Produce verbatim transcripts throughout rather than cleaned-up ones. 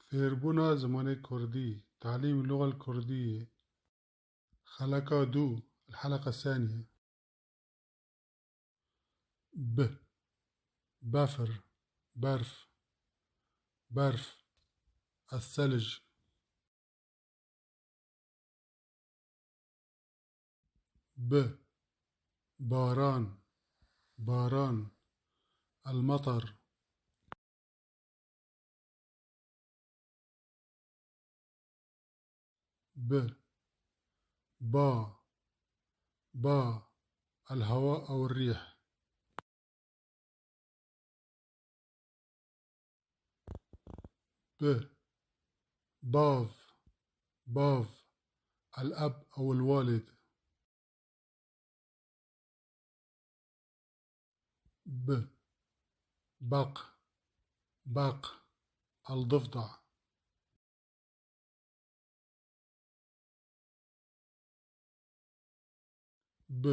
Fêrbûna zimanê kurdî, تعليم اللغة الكردية. Xeleka du, الحلقة الثانية. B. Befir, berf, berf, الثلج. B. Baran, baran, المطر. B. Ba, ba, الهواء أو الريح. B. Bav, bav, الأب أو الوالد. B. Baq, baq, الضفدع. B.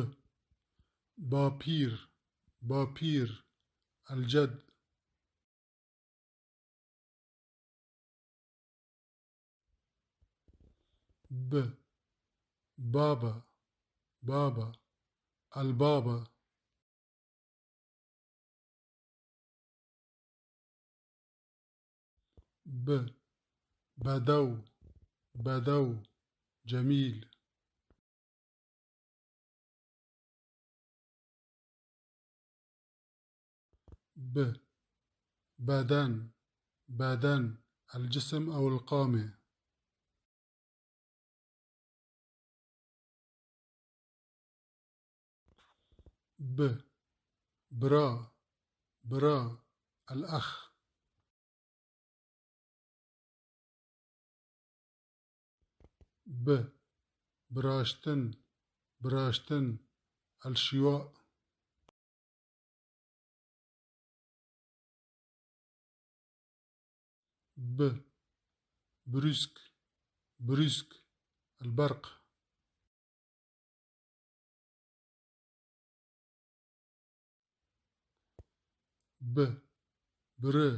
Bapîr, bapîr, الجد. B. Baba, baba, البابا. B. Bedew, bedew, جميل. B. Beden, beden, الجسم أو القامة. B. Bira, bira, الأخ. B. Biraştin, biraştin, الشواء. B. Brûsk, brûsk, البرق. B. Biri,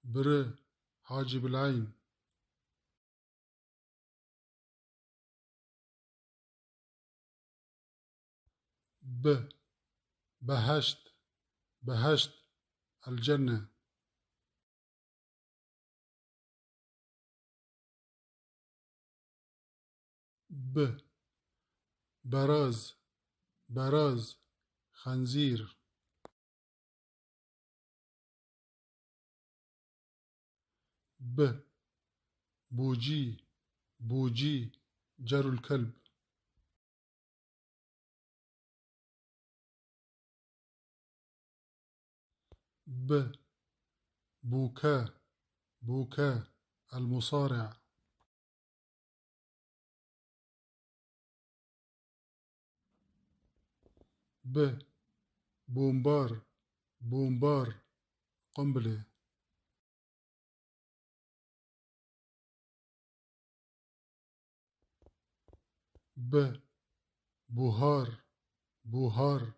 biri, حاجب العين. B. Behişt, behişt, الجنة. B. Beraz, beraz, خنزير. B. Bûcî, bûcî, جرو الكلب. B. Bûke, bûke, المصارع. B. Bombar, bombar, قنبلة. B. Buhar, buhar,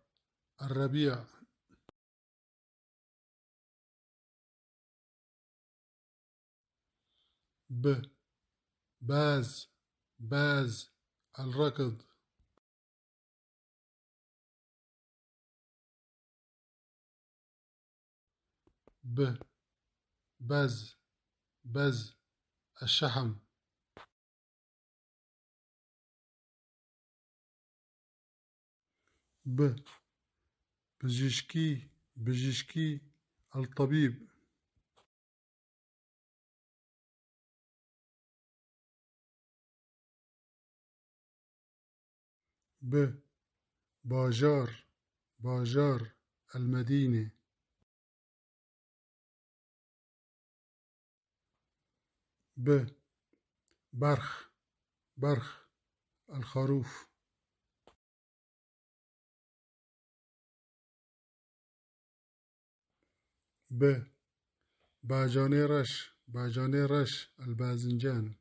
الربيع. B. Baz, baz, الركض. B. Bez, bez, الشحم. B. Bijîşkî, bijîşkî, الطبيب. B. Bajar, bajar, المدينة. B. Berx, berx, الخروف. B. Bacanê reş, bacanê reş, الباذنجان.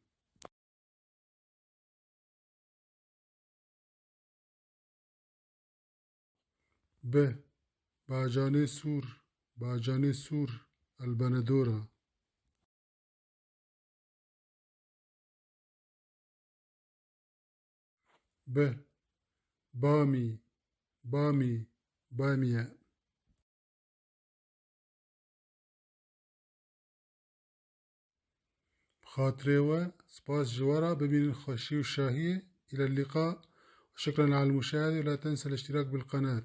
B. Bacanê sûr, bacanê sûr, البندورة. Bi. Bamî. Bamî. Bamiye. Bi xatirê we, spas ji we re, bimînin xweşî û şahiyê. إلى اللقاء. وشكرا على المشاهدة، ولا تنسى الاشتراك بالقناة.